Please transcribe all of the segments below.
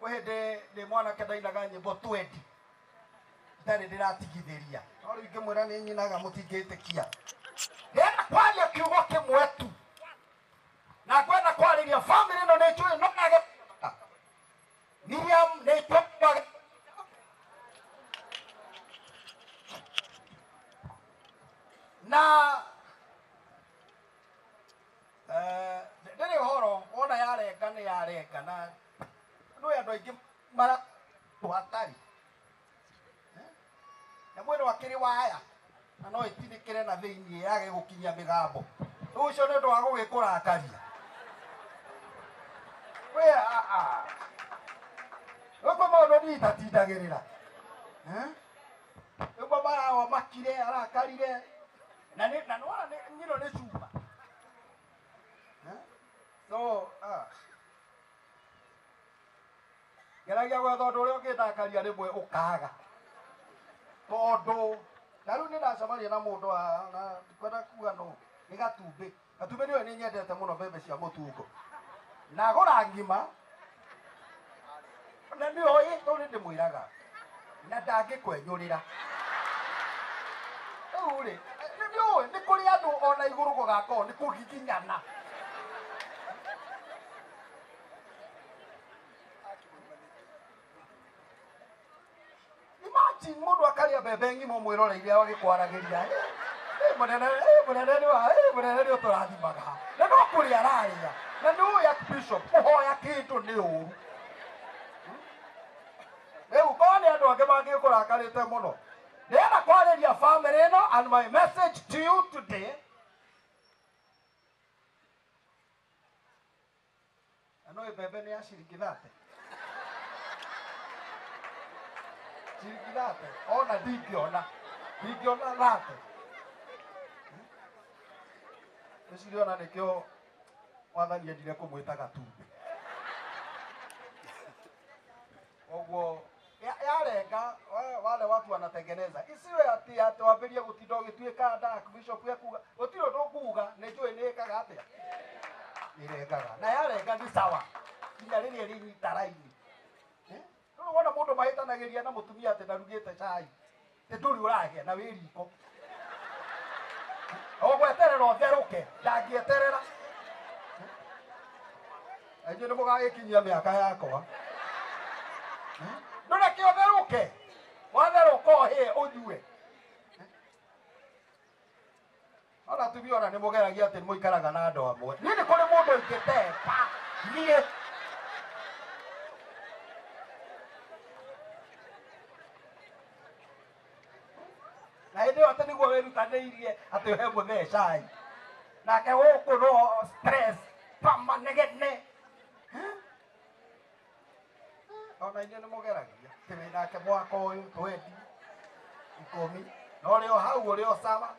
Kwĩ hĩndĩ ndĩ mwanake ndainaga nyĩmbo 20 itarĩ ndĩratigithĩria. No rĩu ingĩmwĩra nĩ nyinaga mũtingĩtĩkia. Ndĩrenda kwaria kiugo kĩmwe tu. Na ngwenda kwarĩria family ĩno nĩ njũĩ no nage. Miriam nĩ njũĩ. Na ndĩrĩ ũhoro wona yarenga nĩ yarenga na nĩ andũ aingĩ mara hatarĩ. Na mwĩrĩ akĩrĩ waya na no ĩtinĩkĩre na thĩiniĩ yage gũkinyia mĩgambo. Rĩu ũcio nĩ ũndũ wa gũgĩkũrakaria. We a a. Rĩu kwĩ maũndũ niĩ itatindagĩrĩra. Rĩu mama yao makire arakarire na nĩ na nĩwona nĩ nyino nĩ cuma. So ngeragia gwetha ũndũ ũrĩa ũngĩndakaria rĩmwe ũkaga. Tondũ na rĩu nĩ ndacemania na mũndũ na ndikwenda kuga no nĩ gatumbĩ. Gatumbĩ nĩwe nĩ nyendete mũno mbembe cia mũtungo. Na gũra ngima na nĩ oĩ tondũ nĩ ndĩmwĩraga na ndangĩkwenyũrĩra. Rĩu rĩ nĩ ũĩ nĩ kũrĩ andũ ona igũrũ gũgakorwo nĩ kũgiginyana. Imagine mũndũ akarĩa mbembe ng'ima ũmwĩroreire agĩkwaragĩria. Mũnene, mũnene nĩ wa, mũnene nĩ ũtũrathimaga. Na no kũrĩa ararĩa. Na nĩ ũĩ Archbishop, kũhoya kĩndũ nĩ ũru. Rĩu korwo nĩ andũ angĩ mangĩkũrakarĩte mũno. Ndĩrenda kwarĩria family ĩno and my message to you today. Na no mbembe nĩ ya ciringi 30. Ciringi 30. Ona ndingĩona. Ndingĩona 30. Ngwĩciria ona nĩkĩo mwathani endire kũmwĩta gatumbĩ. Koguo yarenga wale watu wanatengeneza. Isiwe ati ati wambĩrie gũtinda ũgĩtuĩka dark bishop ekuga. Gũtirĩ ũndũ nguga nĩ njũĩ nĩ ĩkaga atĩa. Nĩrengaga. Na yarenga nĩ sawa. Nginya rĩrĩa ĩrĩnyita raini. Rĩu wona mũndũ mahĩtanagĩria na mũtumia atĩ ndarugĩte cai. Atĩ ndũrĩ ũragĩa na wĩ riko. O gweterera ũtherũke, ndangĩeterera. Na inyuĩ nĩ mũgagĩkinyia mĩaka yakwa. Ndũreke ũtherũke. Watherũka ũhĩe ũnyue. Ona atumia ona nĩ mũgeragia atĩ mũikaraga na andũ amwe. Niĩ nĩ kũrĩ mũndũ ingĩteta. Niĩ. Na hĩndĩ ĩyo atĩ nĩguo wĩrutanĩirie atĩ ũhe mũthee cai. Nake gũkũ no stress, pamanegene. Ona inyuĩ nĩ mũgeragia. Atĩ wĩ nake mwaka ũyũ 20, 10, na ũrĩ o hau ũrĩ o sawa.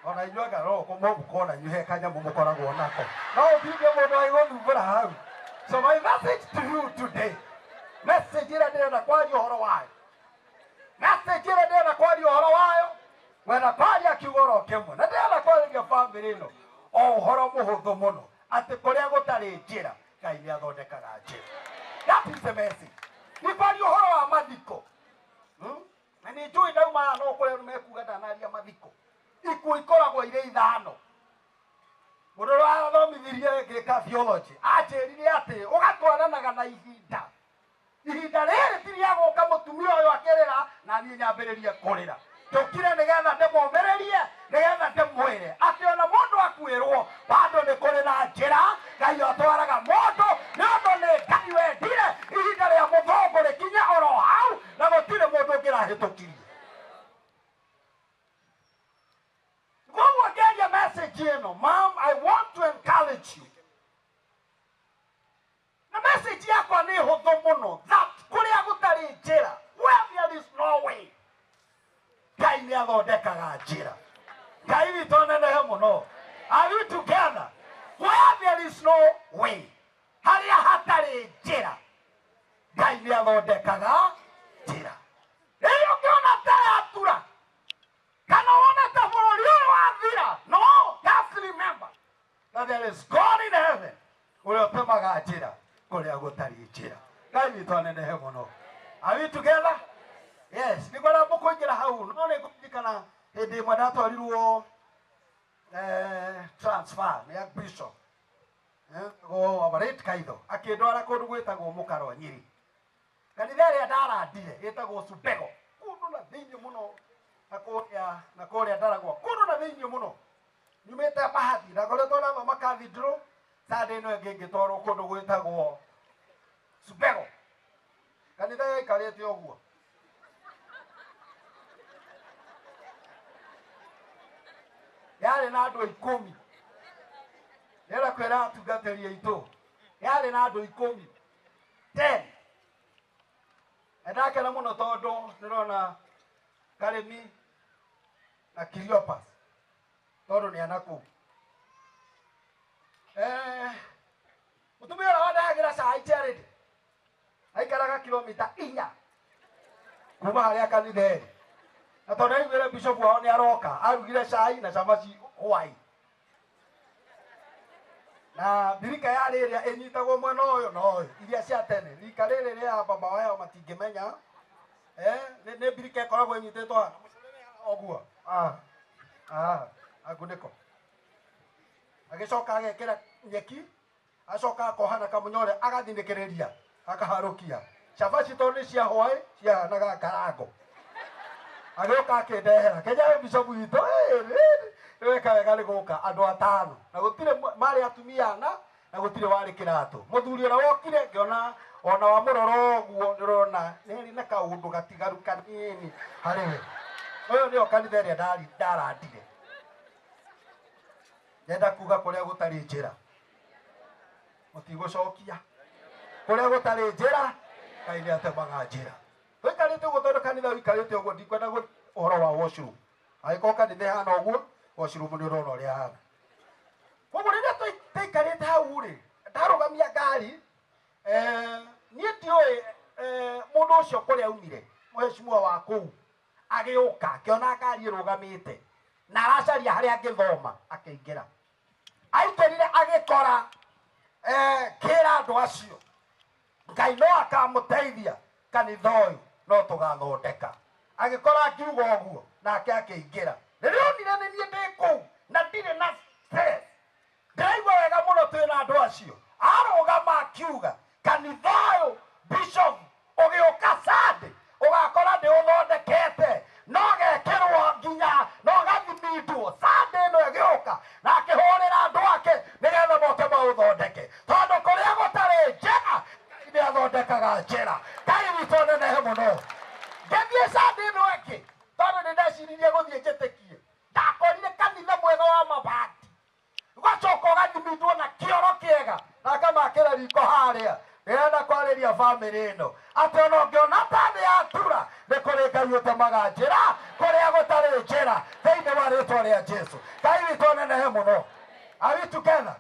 Ona inyuĩ anga no mũhuko ona inyuĩ he kanyamũ mũkoragwo nako. No ũtinde mũndũ agĩgũthumbũra hau. So my message to you today, message ĩrĩa ndĩrenda kwaria ũhoro wayo. Message ĩrĩa ndĩrenda kwaria ũhoro wayo, ngwenda kwaria kiugo oro kĩmwe. Na ndĩrenda kwarĩria family ĩno o ũhoro mũhũthũ mũno, atĩ kũrĩa gũtarĩ njĩra, Ngai nĩ athondekaga njĩra. That is the message. Nĩ kwaria ũhoro wa mathiko. Na nĩ njũĩ ndauma haha no kũrĩa andũ mekuga ndanaria mathiko. Ikuũ ikoragwo irĩ ithano. Mũndũ ũrĩa wathomithirie ngĩka theology anjĩrire atĩ ũgatwaranaga na ihinda. Ihinda rĩrĩ ti rĩa gũka mũtumia ũyũ akĩrĩra na niĩ nyambĩrĩrie kũrĩra. Njũkire nĩgetha ndĩmũmĩrĩrie, nĩgetha ndĩmwĩre atĩ ona mũndũ akuĩrwo bado nĩ kũrĩ na njĩra Ngai atwaraga mũndũ, nĩ ũndũ nĩ Ngai wendire ihinda rĩa mũthũngũ rĩkinye oro hau na gũtirĩ mũndũ ũngĩrahĩtũkirie. Koguo ngĩaria message ĩno, ma'am, I want to encourage you. Na message yakwa nĩ hũthũ mũno, that kũrĩa gũtarĩ njĩra, where there is no way, Ngai nĩ athondekaga njĩra. Ngai witũ anenehe mũno. Are we together? Where there is no way, harĩa hatarĩ njĩra, Ngai nĩ athondekaga njĩra. Rĩrĩa ũngĩona ta yatura, kana wone ta bũrũri ũyũ wathira, no, just remember that there is God in heaven ũrĩa ũtemaga njĩra kũrĩa gũtarĩ njĩra. Ngai witũ anenehe mũno. Are we together? Yes, nĩ ngwenda mũkũingĩra hau no nĩ ngũririkana hĩndĩ ĩmwe ndatwarirwo transfer nĩ a bishop go Warit Kaitho akĩndwara kũndũ gwĩtagwo Mũkaro Nyiri. Kanitha ĩrĩa ndarandire ĩtagwo Subego, kũndũ na thĩinĩ mũno na kũrĩa na kũrĩa Ndaragwa, kũndũ na thĩinĩ mũno. Nyumĩte Bahati ndakoretwo ndathoma cathedral, Sunday ĩno ĩngĩ ngĩtwarwo kũndũ gwĩtagwo Subego. Kanitha yaikarĩte ũguo. Yarĩ na andũ 10. Ndĩrenda kwĩra atungatĩri aitũ, yarĩ na andũ 10. 10. Ndakena mũno tondũ ndĩrona Karĩmi na Cleopas tondũ nĩ anakũu. Mũtumia ũrĩa wandehagĩra cai Charity aikaraga kilomita 4 kuma harĩa kanitha ĩrĩ, na tondũ aiguire bishop wao nĩ aroka arugire cai na cabaci hwai, na birika yarĩ ĩrĩa ĩnyitagwo mwena ũyũ na ũyũ, iria cia tene rika rĩrĩ rĩa baba wao matingĩmenya. Nĩ birika ĩkoragwo ĩnyitĩtwo haha ũguo ngunĩko, agĩcoka agekĩra nyeki, acoka akoha na kamũnyore agathinĩkĩrĩria akaharũkia cabaci tondũ nĩ cia hwaĩ ciahanaga ngarango. Agĩũka akĩndehera Kenya bishop witũ, weka wega nĩ gũka andũ 5 na gũtirĩ marĩ atumia 4 na gũtirĩ warĩ kĩratũ. Mũthuri ũrĩa wokire ngĩona ona wa mũrora ũguo ndĩrona nĩ na kaũndũ gatigaru kanini harĩ we. Ũyũ nĩyo kanitha ĩrĩa ndarandire. Ndenda kuga kũrĩa gũtarĩ njĩra mũtigũcokia, kũrĩa gũtarĩ njĩra Ngai nĩ atemaga njĩra. Tũikarĩte ũguo tondũ kanitha ũikarĩte ũguo, ndikwenda ũhoro wa washroom. Angĩkorwo kanitha ĩhana ũguo, washroom nĩ ũrona ũrĩa ĩhana. Koguo rĩrĩa tũikarĩte hau rĩ, ndarũgamia ngari, niĩ ndiũĩ mũndũ ũcio kũrĩa aumire, mũheshimiwa wa kũu agĩũka akĩona ngari ĩrũgamĩte na aracaria harĩa angĩthoma, akĩingĩra. Aingĩrire agĩkora kĩra andũ acio Ngai no akamũteithia kanitha ũyũ no tũgathondeka. Agĩkora ngiuga ũguo nake akĩingĩra. Rĩrĩa onire nĩ niĩ ndĩ kũu na ndirĩ na stress, ndĩraigua wega mũno twĩna andũ acio, arũgama akiuga kanitha ũyũ bishop ũgĩũka Sunday ũgakora ndĩũthondekete no gekĩrwo nginya no gathimindwo Sunday ĩno ĩgĩũka, na akĩhũrĩra andũ ake nĩgetha moke maũthondeke, tondũ kũrĩa gũtarĩ njĩra Ngai nĩ athondekaga njĩra. Ngai witũ anenehe mũno. Ngĩthiĩ Sunday ĩno ĩngĩ tondũ nĩ ndeciririe gũthiĩ njĩtĩkie, ndakorire kanitha mwega wa mabati, ũgacoka ũgathimindwo na kĩoro kĩega na akamakĩra riko harĩa. Ndĩrenda kwarĩria bamĩrĩ ĩno atĩ ona ũngĩona ta thĩ yatura nĩ kũrĩ Ngai ũtemaga njĩra kũrĩa gũtarĩ njĩra thĩinĩ wa rĩtwa rĩa Jesũ. Ngai witũ anenehe mũno. Are we together?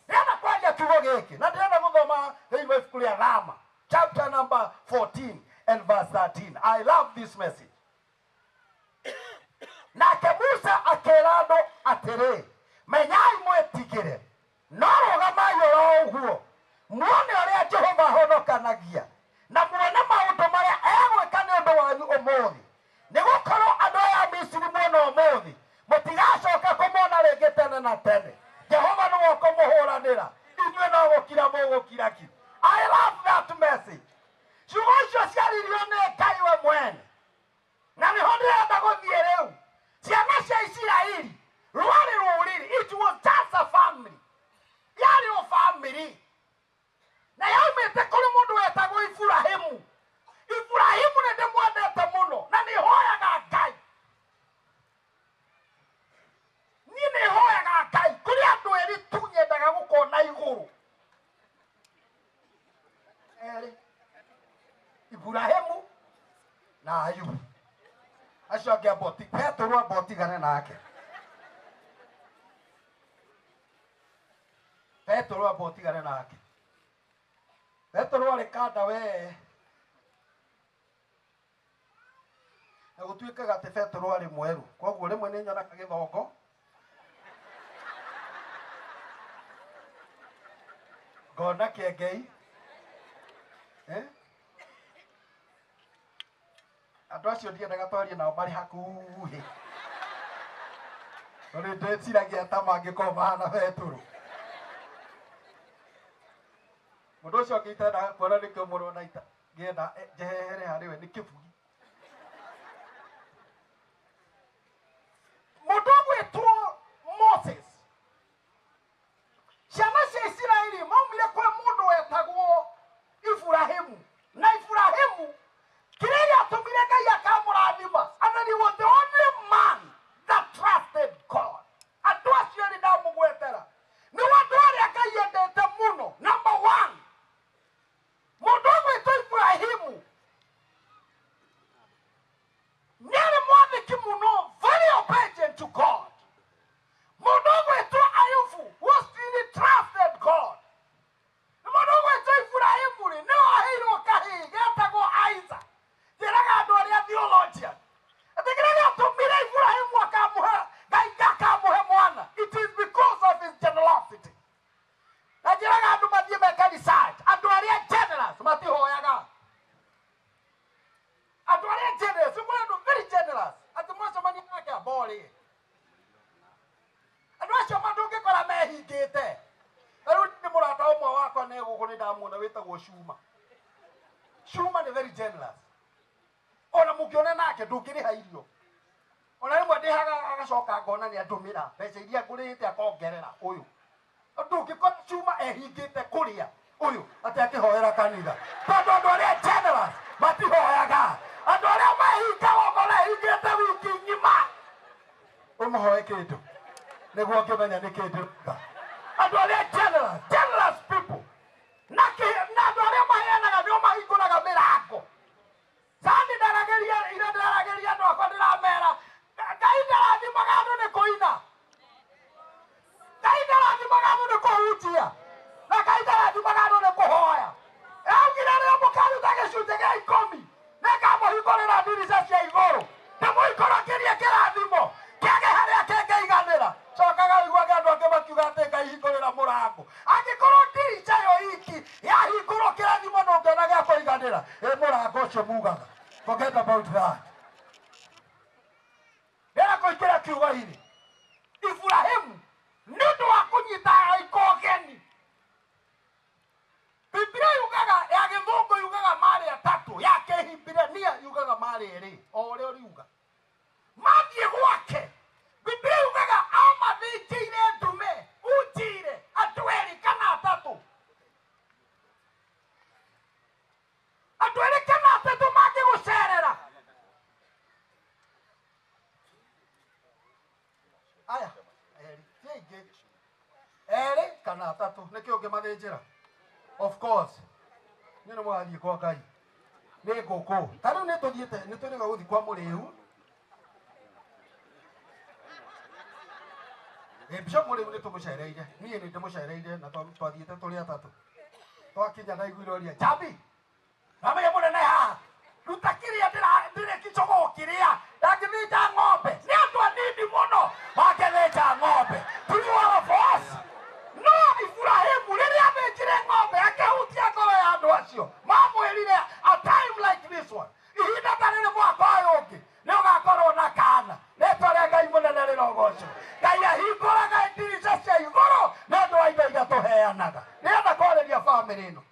Ndĩrenda kwaria kiugo gĩkĩ na ndĩrenda gũthoma thĩinĩ wa ibuku rĩa Rama chapter number 14 and verse 13. I love this message. Nake Musa akĩra andũ atĩrĩ, menyai mwĩtigĩre, no rũgamai oro ũguo muone ũrĩa Jehova ahonokanagia na muone maũndũ marĩa egwĩka nĩ ũndũ wanyu ũmũthĩ, nĩgũkorwo andũ aya a Misiri muona ũmũthĩ mũtigacoka kũmona rĩngĩ tene na tene. Jehova nĩwe ũkũmũhũranĩra, inyuĩ no gũkira mũgũkira ki. I love that message. Ciugo icio ciaririo nĩ Ngai we mwene, na nĩho ndĩrenda gũthiĩ rĩu. Ciana cia Isiraeli rwarĩ rũrĩrĩ, it was just a family, yarĩ o family, na yaumĩte kũrĩ mũndũ wetagwo Iburahĩmu. Iburahĩmu nĩ ndĩmwendete mũno na nĩ hoyaga Ngai. Niĩ nĩ hoyaga Ngai kũrĩ andũ erĩ tu nyendaga gũkona igũrũ, erĩ, Iburahĩmu na Ayubu. Acio angĩ amba Petero amba ũtigane nake. Petero amba ũtigane nake. Petero arĩ kanda we. Na gũtuĩkaga atĩ Petero arĩ mwerũ, koguo rĩmwe nĩ nyonaga gĩthongo. Ngona kĩengei. Andũ acio ndiendaga twarie nao marĩ hakuhĩ. Tondũ ndĩciragia ta mangĩkorwo mahana Betũrũ. Mũndũ ũcio ũngĩ itendaga kuona nĩkĩo mũrona ngĩenda njehehere harĩ we nĩ kĩbugi. Mũndũ ũgwĩtwo Moses. Ciana cia Isiraeli maumire kwĩ mũndũ wetagwo Iburahĩmu. Na Iburahĩmu kĩrĩa gĩatũmire Ngai akamũrathima, and he was the only man that trusted God. Andũ acio erĩ ndamũgwetera nĩ andũ arĩa Ngai endete mũno. Number one, mũndũ ũgwĩtwo Iburahĩmu nĩarĩ mwathĩki mũno, very obedient to God. Mũndũ ũgwĩtwo Ayubu was really trusted God. Mũndũ ũgwĩtwo Iburahĩmu rĩ, nĩwe waheirwo kahĩĩ getagwo Isaac. Njĩraga andũ arĩa theologian atĩ kĩrĩa gĩatũmire Iburahĩmu akamũhe Ngai akamũhe mwana, it is because of his generosity. Na njĩraga andũ mathiĩ meke research, andũ arĩa generous matihoyaga. Andũ arĩa generous, kũrĩ andũ very generous, atĩ mwacemania nake amba ũrĩe. Andũ acio ndũngĩkora mehingĩte. Rĩu nĩ mũrata ũmwe wakwa nĩ gũkũ nĩ ndamuona wĩtagwo Cuma. Cuma nĩ very generous. Ona mũngĩona nake ndũngĩrĩha irio. Ona rĩmwe ndĩhaga agacoka ngona nĩ andũmĩra mbeca iria ngũrĩhĩte akongerera ũyũ. Ndũngĩkora Cuma ehingĩte kũrĩa ũyũ atĩ akĩhoera kanitha. Tondũ andũ arĩa generous matihoyaga. Andũ arĩa mehingaga ũkora ehingĩte wiki ng'ima. Ũmũhoe kĩndũ nĩguo ngĩmenya nĩ kĩndũ. Andũ arĩa generous, generous people. Na andũ arĩa maheanaga nĩo mahingũraga mĩrango. Sani ndarageria ira ndarageria andũ akwa ndĩramera Ngai ndarathimaga andũ nĩ kũina. Ngai ndarathimaga andũ nĩ kũhunjia. Na Ngai ndarathimaga andũ nĩ kũhoya. Augire rĩrĩa mũkaruta gĩcunjĩ gĩa ikũmi nĩngamũhingũrĩra ndirica cia igũrũ ndĩmũikũrũkĩrie kĩrathimo kĩage harĩa kĩngĩiganĩra. Cokaga ũiguage andũ angĩ makiuga atĩ Ngai hingũrĩra mũrango. Angĩkorwo ndirica ĩyo iki yahingũrwo kĩrathimo ndũngĩona gĩa kũiganĩra, ĩ mũrango ũcio mugaga. Forget about that. Rĩrĩa kũingĩra kiugo-inĩ, Iburahĩmu nĩ ũndũ wa kũnyita araika ũgeni. Biblia yugaga ya gĩthũngũ yugaga marĩ atatũ, ya kĩhibirania yugaga marĩ erĩ, o ũrĩa ũriuga. Mathiĩ gwake, Biblia yugaga amathĩnjĩire ndume, unjire andũ erĩ kana atatũ. Andũ erĩ kana atatũ mangĩgũcerera. Aya, erĩ, ti aingĩ. Erĩ kana atatũ, nĩkĩo ũngĩmathĩnjĩra. Of course. Nĩ nĩ mũgathiĩ kwa Ngai. Nĩ ngũkũ. Ta rĩu nĩ tũthiĩte, nĩ tũrĩga gũthiĩ kwa mũrĩu. Bishop mũrĩu nĩ tũmũcereire. Niĩ nĩ ndĩmũcereire na twathiĩte tũrĩ atatũ. Twakinya ndaiguire ũria, Njambi, namenya mũnene haha. Ruta kĩrĩa ndĩrĩ kĩcogoo kĩrĩa. Ndangĩthĩnja ng'ombe. Nĩ andũ anini mũno mangĩthĩnja ng'ombe. Three of us. No Iburahĩmu rĩrĩa athĩnjire ng'ombe akĩhutia ngoro ya andũ acio. Mamwĩrire a time like this one. Ihinda ta rĩrĩ mwaka ũyũ ũngĩ nĩ ũgakorwo na kaana. Rĩtwa rĩa Ngai mũnene rĩrogocwo. Ngai ahingũraga ndirica cia igũrũ nĩ ũndũ wa indo iria tũheanaga. Nĩgetha kwarĩria bamĩrĩ ĩno.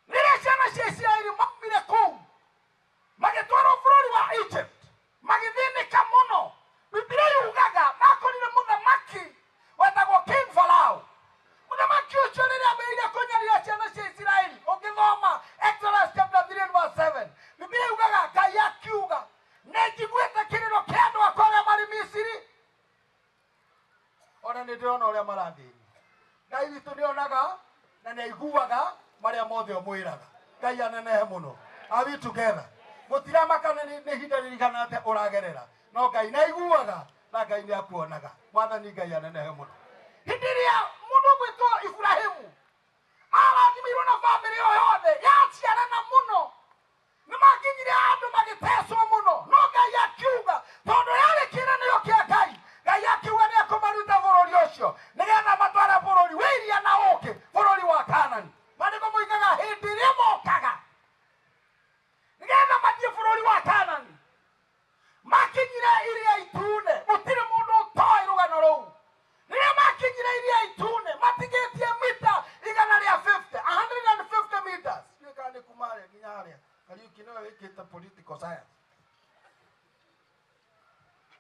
Rĩrĩa ciana cia Isiraeli maumire kũu magĩtwarwo bũrũri wa Egypt magĩthĩnĩka mũno. Biblia yugaga makorire mũthamaki wetagwo King Farao. Mũthamaki ũcio rĩrĩa ambĩrĩirie kũnyarira ciana cia Isiraeli, ũngĩthoma Exodus chapter 3 verse 7, Biblia yugaga Ngai akiuga nĩ njiguĩte kĩrĩro kĩa andũ akwa arĩa marĩ Misiri, ona nĩ ndĩrona ũrĩa marathĩnio. Ngai witũ nĩonaga na nĩaiguaga marĩa mothe ũmwĩraga. Ngai anenehe mũno. Are we together? Mũtiramaka nĩ ihinda rĩrigana atĩa ũragerera, no Ngai nĩaiguaga na Ngai nĩakuonaga. Mwathani Ngai anenehe mũno. Hĩndĩ ĩrĩa mũndũ ũgwĩtwo Iburahĩmu arathimirwo na bamĩrĩ ĩyo yothe yaciarana mũno, nĩmakinyire andũ magĩtecwo mũno, no Ngai akiuga tondũ yarĩ kĩĩranĩro kĩa Ngai, Ngai akiuga nĩekũmaruta bũrũri ũcio nĩgetha matware bũrũri wĩ iria na ũũkĩ, bũrũri wa Kanani. Maandĩko moigaga hĩndĩ ĩrĩa mokaga nĩgetha mathiĩ bũrũri wa Kanani. wĩkĩte political science.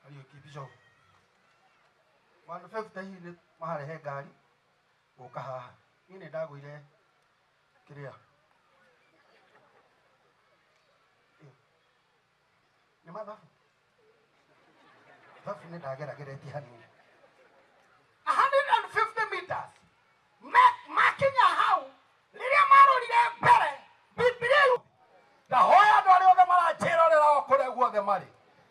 Kariũki Bishop. 150 hihi nĩ maharehe ngari gũka haha. Niĩ nĩ ndagũire kĩrĩa. Nĩ mathabu. Thabu nĩ ndagerageretie hanini. 150 meters. Makinya hau rĩrĩa marorire mbere Bibilia ndahoya andũ arĩa othe maranjĩrorera o kũrĩa guothe marĩ,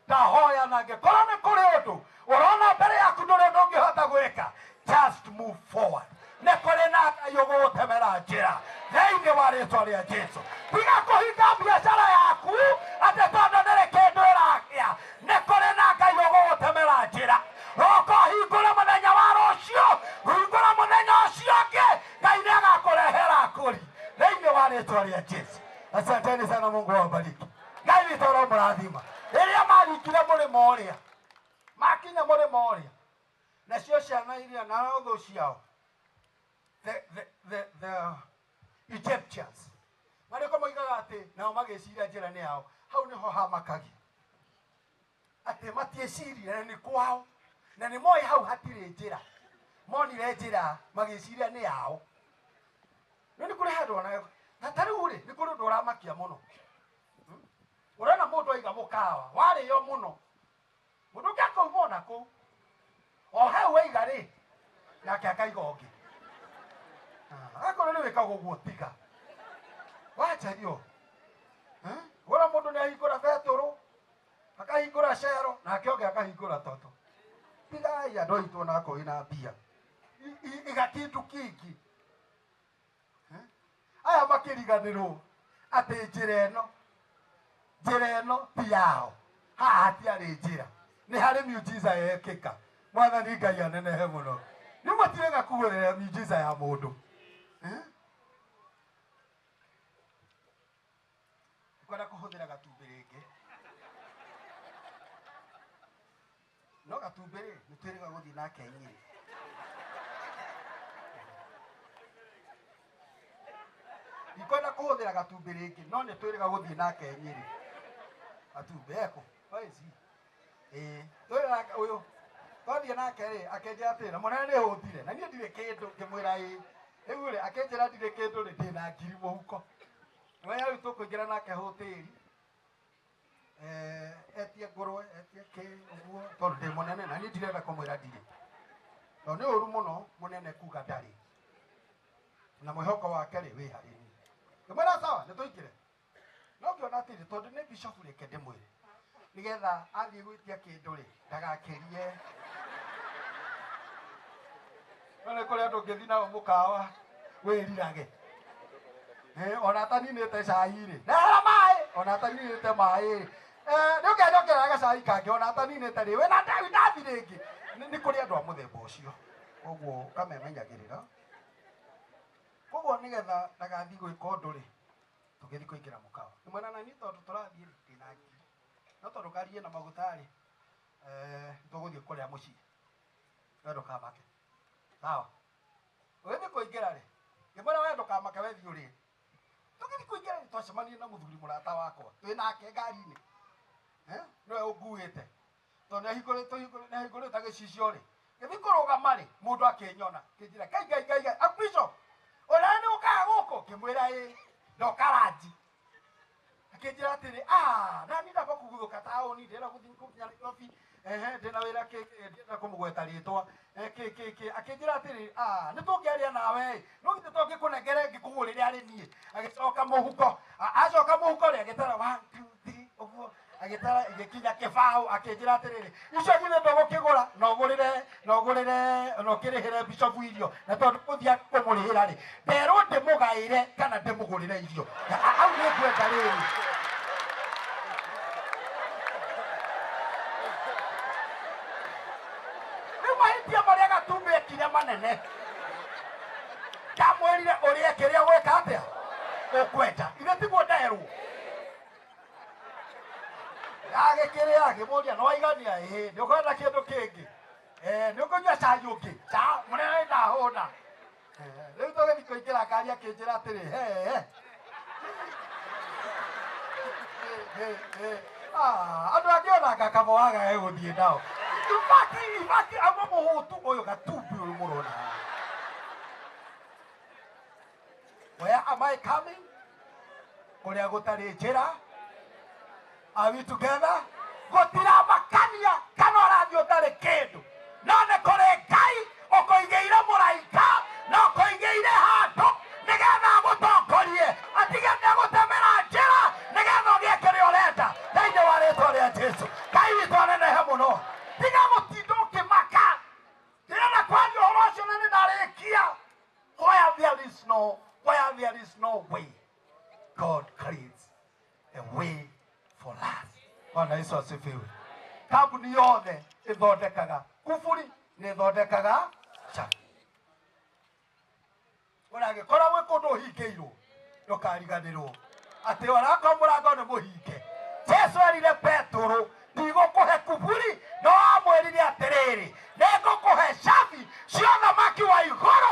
ndahoya na angĩkorwo nĩ kũrĩ ũndũ ũrona mbere yaku ndũrĩ ũndũ ũngĩhota gwĩka, just move forward. Nĩ kũrĩ na Ngai ũgũgũtemera njĩra thĩinĩ wa rĩtwa rĩa Jesu. Tiga kũhinga biacara yaku atĩ tondũ ndĩrĩ kĩndũ ĩrakĩa. Nĩ kũrĩ na Ngai ũgũgũtemera njĩra. Roka ũhingũre mũthenya wa rũciũ, hingũra mũthenya ũcio ũngĩ, Ngai nĩ agakũrehera kũri thĩinĩ wa rĩtwa rĩa Jesu. Asanteni sana, Mungu awabariki. Ngai witũ aromũrathima. Rĩrĩa maringire mũrĩmo ũrĩa, makinya mũrĩmo ũrĩa, nacio ciana iria na thũ ciao, the Egyptians, marĩko moigaga atĩ nao magĩciria njĩra nĩ yao. Hau nĩho hamakagia atĩ matiecirire na nĩ kwao, na nĩ moĩ hau hatirĩ njĩra. Monire njĩra magĩciria nĩ yao. No nĩ kũrĩ handũ ona na ta rĩu rĩ, nĩ kũrĩ ũndũ ũramakia mũno. Ũrona mũndũ aiga mũkawa warĩo mũno, mũndũ ũngĩ akauma ona kũu o hau waiga rĩ, nake akaiga ũngĩ. Akorwo nĩ wĩkaga ũguo tiga wachario. Wona mũndũ nĩ ahingũra betũrũ, akahingũra cero, nake ũngĩ akahingũra toto. Tigai andũ aitũ ona akorwo wĩna mbia, iga kĩndũ kĩngĩ. Aya makĩriganĩrwo atĩ njĩra ĩno ti yao. Haha hatiarĩ njĩra, nĩ harĩ miujiza yekĩka. Mwathani Ngai anenehe mũno. Nĩ mũtiwega kugũrĩra miujiza ya mũndũ. Kwenda kũhũthĩra gatumbĩ rĩngĩ, no gatumbĩ rĩ, nĩ twĩrĩga gũthiĩ nake Nyĩrĩ. Ndikwenda kũhũthĩra gatumbĩ rĩngĩ, no nĩ twĩrĩga gũthiĩ nake Nyĩrĩ. Gatumbĩ eko oici ĩĩ, twĩrĩ nake ũyũ twathiĩ nake rĩ, akĩnjĩra atĩrĩ, na mũnene nĩ hũtire na niĩ ndirĩ kĩndũ. Ngĩmwĩra ĩĩ. Rĩu rĩ, akĩnjĩra ndirĩ kĩndũ rĩ, ndĩna ngiri mũhuko. We rĩu tũkũingĩra nake hoteli, etie ngũrwe, etie kĩ ũguo, tondũ ndĩ mũnene na niĩ ndirenda kũmwĩra ndirĩ, tondũ nĩ ũru mũno mũnene kuga ndarĩ, na mwĩhoko wake rĩ wĩ harĩ niĩ. Ngĩmwĩra sawa, nĩ tũingĩre. No ngĩona atĩrĩ, tondũ nĩ bishop reke ndĩmwĩre, nĩgetha athiĩ gwĩtia kĩndũ rĩ, ndagakĩrie. No nĩ kũrĩ andũ ũngĩthiĩ nao mũkawa wĩrirage. Ona ataninĩte cai rĩ, rehera maĩ, ona ataninĩte maĩ rĩ, nĩ ũkenjokera gacai kangĩ, ona ataninĩte rĩ, wĩna ndathi rĩngĩ. Nĩ kũrĩ andũ a mũthemba ũcio, koguo ũkamemenyagĩrĩra. Koguo nĩgetha ndagathiĩ gwĩka ũndũ rĩ, tũgĩthiĩ kũingĩra mũkawa. Ngĩmwĩra na niĩ tondũ tũrathiĩ rĩ, ndĩna ngiri, no tondũ ngari ĩna maguta rĩ, tũgũthiĩ kũrĩa mũciĩ, we ndũkamake. Sawa. Ũgĩthiĩ kũingĩra rĩ, ngĩmwĩra we ndũkamake, we thiĩ ũrĩe. Tũgĩthiĩ kũingĩra rĩ, twacemanirie na mũthuri mũrata wakwa, twĩ nake ngari-inĩ. Nĩwe ũnguĩte. Tondũ nĩ ahingũrĩte gĩcicio rĩ, ngĩthiĩ kũrũgama rĩ, mũndũ akĩnyona, akĩnjĩra, Ngai, Ngai, Ngai, Ngai, Bishop, ũrĩa nĩ ũkaga gũkũ? Ngĩmwĩra ĩĩ, ndoka ranji. Akĩnjĩra atĩrĩ, na niĩ ndamba kũguthũka taũni, ndĩrenda gũthiĩ gũkinya Nairobi, ndĩna wĩra kĩ, ndĩrenda kũmũgweta rĩtwa, kĩ, kĩ, kĩ. Akĩnjĩra atĩrĩ, nĩ tũngĩaria nawe ĩ, no githĩ tũngĩkũnengere ngĩkũgũrĩre arĩ niĩ. Agĩcoka mũhuko, acoka mũhuko rĩ, agĩtara 1 2 3 ũguo, agĩtara igĩkinya kĩbaũ, akĩnjĩra atĩrĩrĩ, icio githĩ ndũgũkĩgũra, na ũgũrĩre, na ũgũrĩre, na ũkĩrĩhĩre bishop irio, na tondũ gũthiĩ kũmũrĩhĩra rĩ, nderwo ndĩmũgaĩre kana ndĩmũgũrĩre irio. Hau nĩ ngwenda rĩrĩ. Rĩu mahĩtia marĩa gatumbĩ ekire manene, ndamwĩrire ũrĩe kĩrĩa ũgwĩka atĩa, ũkwenda, ithe tiguo nderwo. Agĩkĩrĩa, akĩmũria, nĩ waigania? Ĩĩ. Nĩ ũkwenda kĩndũ kĩngĩ? Nĩ ũkũnyua cai ũngĩ? Ca, mũnene nĩ ndahũna. Rĩu tũgĩthiĩ kũingĩra ngari, akĩnjĩra atĩrĩ, he, he. Andũ angĩ ona ngakaboaga egũthiĩ nao. Ibaki amwe mũhũtu ũyũ gatumbi ũyũ mũrona. Where am I coming? Kũrĩa gũtarĩ njĩra. Are we together? Gũtiramakania kana ũrathiĩ ũtarĩ kĩndũ. No nĩ kũrĩ Ngai ũkũigĩire mũraika na ũkũigĩire handũ nĩgetha agũtongorie atige nĩagũtemera njĩra nĩgetha ũgĩe kĩrĩa ũrenda thĩinĩ wa rĩtwa rĩa Jesu. Ngai witũ anenehe mũno. Tiga gũtinda ũkĩmaka. Ndĩrenda kwaria ũhoro ũcio na nĩndarĩkia. Where there is no way, God creates a way for us. Bwana Yesu asifiwe. Kambuni yothe ĩthondekaga kuburi nĩ ĩthondekaga cabi. Ũragĩkorwo gwĩ kũndũ ũhingĩirwo ndũkariganĩrwo atĩ onakorwo mũrango nĩ mũhinge. Jesu erire Petũrũ ndigũkũhe kuburi, no amwĩrire atĩrĩrĩ, nĩngũkũhe cabi cia ũthamaki wa igũrũ.